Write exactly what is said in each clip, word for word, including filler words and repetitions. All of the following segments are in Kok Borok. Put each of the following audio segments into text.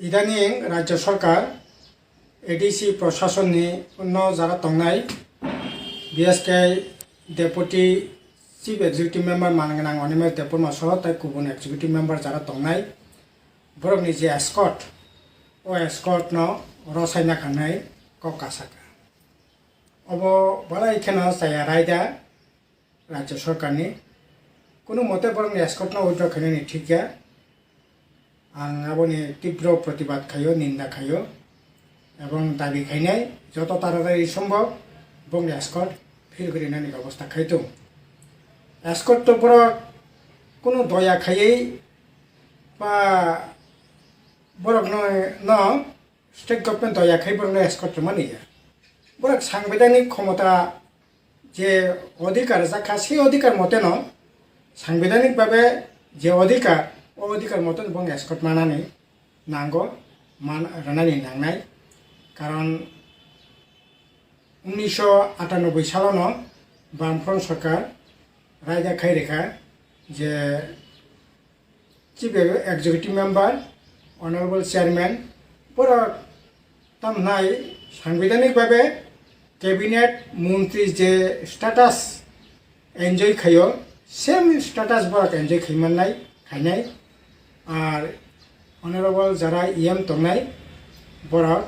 Idaning Rajya Sarkar, A D C prosasonni no jara tongnai, B S K Deputy Chief Executive Member manang gwnang Animesh Debbarma soho tai kubun Executive Member jara tongnai, borokni je escort, o escort no rosaina khanai kok kasaka. Obo balai kheno chaya raida Rajya Sarkarni. Kunu mote borokni escort no withdraw khainani thik ya. Ang aboni tibro protibad khaio, ninda khaio, ebong dabi khainai joto taratari sombhob bongni escort phir grinani bebosta khaitung. Escort to borok kunu doya khaiwi ba borokno, no state government doya khai borokno escort rwmani ya. Borok sangbidhanik khomota je odhikar jakha, se odhikar moteno, sangbidhanik babe je odhikar, o odhikar moteno bong escort manani nango, man, rwnani nangnai. Karon unnisho atanoboi salono Bamfront Sarkar raida khai rikha je Chief Executive Member, Honorable Chairman, borok tamnai sangbidhanik babe cabinet montri je status enjoy khaio, same status borok enjoy khaimannai, khainai. Ar Honorable jara E M tongnai, borok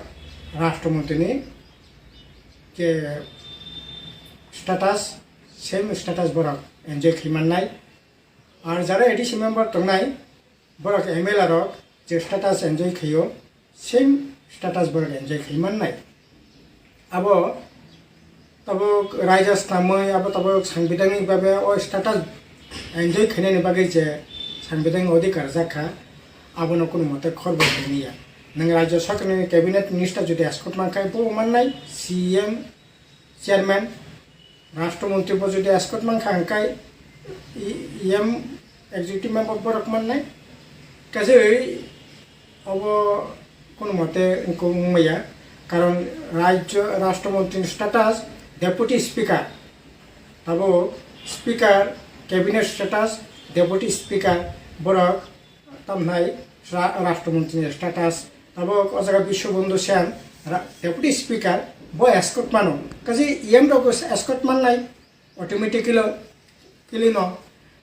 Rashtra Montri ni je status, same status borok enjoy khaimannai. Ar jara A D C member tongnai, borok M L A rok je status enjoy khaio, same status borok enjoy khai mannai. Abo tabuk raida snamwi, abo tabuk sangbidhanik babe o status enjoy khainani bagwi je sangbidhanik odhikar jakha, abono kunu mote khorbo khainiya. Nwng Rajya Sarkarni cabinet minister jodi escort mankha, bo mannai, C M, chairman, Rashtra Montri bo jodi escort mankha, hwnkhe E M executive member borok mannai. Kaisa obo kunu mote wngkuk wngmaya, karon Rajya Rashtra Montri ni status Deputy Speaker, abo Speaker, Cabinet status Deputy Speaker, borok tamnai Ra-, Rashtra Montri ni status, abo o jaga Biswabandhu Sen, ra-, Deputy Speaker, bo escort mano. Kaisa E M rok escort mannai automatically, kili no.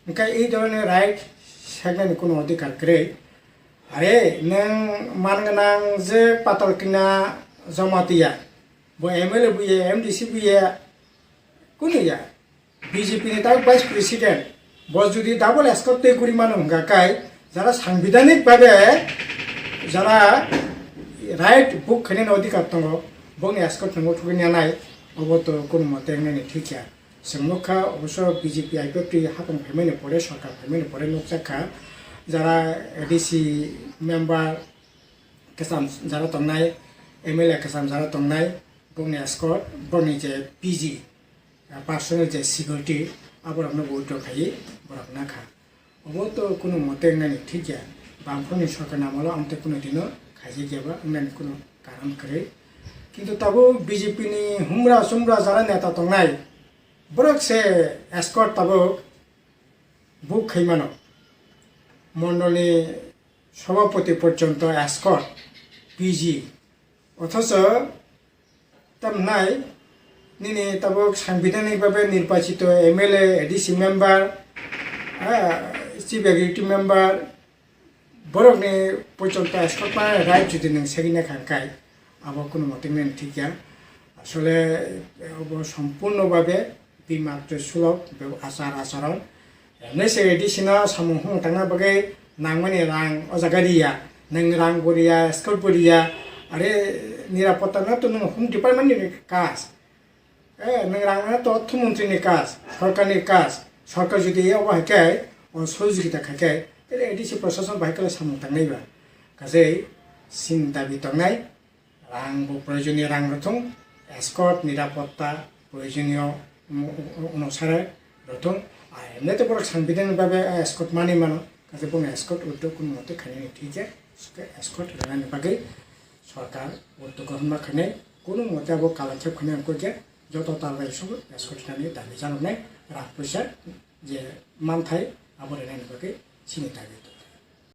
Hwnkhe ei dhoroner right seknani kuno odhikar kwrwi. Are, nwng man gwnang je Patalkina Jamatia, bo M L A buya, M D C buya, kunu ya? B J P ni tak Vice President, bo jodi double escort tei guri mano hwnkha kai, jara sangbidhanik babe jara right book khainani odhikar tongo, bongni escort nwngo thugwi nanai, obo to kunu mote wngnani thik ya. Chwng nukha, oboso B J P I P F T hapung phaimani pore, sorkar phaimani pore nukjakha, jara A D C member kwcham jara tongnai, M L A kwcham jara tongnai, bongni escort, bongni je P G, personal je security, aborokno bo withdraw khaiwi borok nakha. Obo to kunu mote wngnani thik ya. Bamfront ni sorkar ni amolo amtwi kunu dino khaijak ya ba wngnani kunu karon kwrwi. Kintu tabuk B J P ni humra sumra jara neta tongnai, borok se escort tabuk book khai mano. Mondol ni sobhapoti porjonto escort, P G. Othocho tamnai nini tabuk sangbidhanik babe nirbachito M L A, A D C member, ah, Chief Executive Member, borokni porjonto escort manani right jodi nwng segwi nakha hwnkhe, abo kunu mote wngnani thik ya. Asole, eh, obo sompurno babe bimat tei sulok be achar acharon. Emne se A D C no samung humung tangna bagwi nangmani rang o jaga riya, nwng rang bo riya, escort bo riya, are nirapotta no to nwng home department ni kaj. Eh, nwng rang no to ortho montri ni kaj, sorkar ni kaj, sorkar jodi obo hai khe o sohojogita khai khe, tele A D C prosason bahai khe samung tangnai ba. Kajei chini dabi tongnai, rang bo proyojoniyo rang rwthung, escort, nirapotta, proyojoniyo, um, um, um, onusare rwthung. Ar emne to borok sangbidhan ni bagwi escort manwi mano, kaisa bono escort withdraw kunu mote khainani thik ya, escort rwnani bagwi sorkar uddog grohon ma khainai, kunu mote abo kalankhep khainai wngkha khe joto tal bai sugo escort rwnani dabi janoknai, rang puisa je manthai abo rwnani bagwi chini dabi tongo.